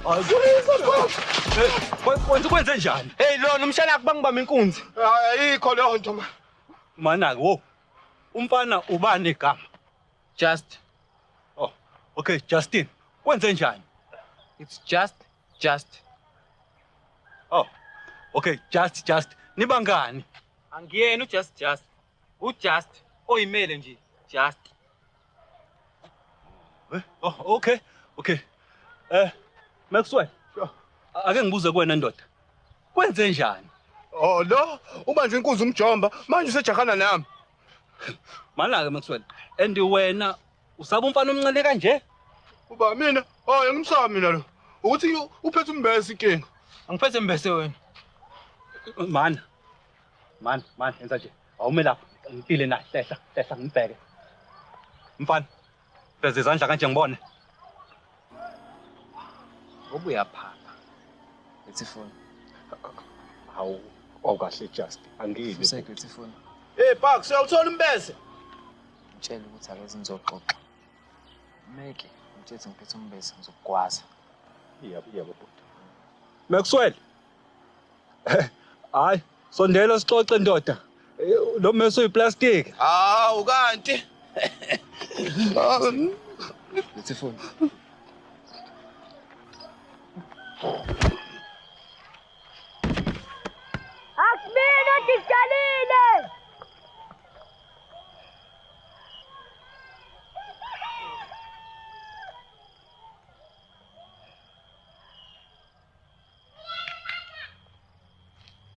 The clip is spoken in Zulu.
Hayi, kwenze njani? Hey lona umshana akubangibamba inkunzi. Ayikho leyo nto ma. Mana wo. Umfana ubani igama? Just. Oh, okay, Justin. Kwenze njani? It's just. Oh. Okay, just. Nibangani? Angiyena uJust. UJust oyimele nje just. Oh, okay. Okay. Maxwell. Sure. Ake ngibuze kuwena ndoda. Kwenze njani? Oh lo, ubanjwe inkunzi umjomba, manje usejahana nami. Mana ke Maxwell, and wena usaba umfana omncane kanje? Uba mina, oh ngimsaba mina lo. Ukuthi uphethe umbese inkinga. Angiphethe mbese wena. Mana. Man, enza nje. Awume lapha, ngipile na, hlehla ngibheke. Mfana, veza izandla kanje ngibone. Obuyaphapha. Lethi phone. Hawu, awukahle Just. Angile. Usekethi phone. Hey Park, siyawuthola umbese. Ngitshela ukuthi ake sizoxoxa. Meke, ngithethe ngiphethe umbese ngizokugwaza. Yebo bhuti. Maxwell. Hayi, sondela sixoxe ndoda. Lo mese uyiplastic. Hawu kanti. Lethi phone. Akumina dijalile.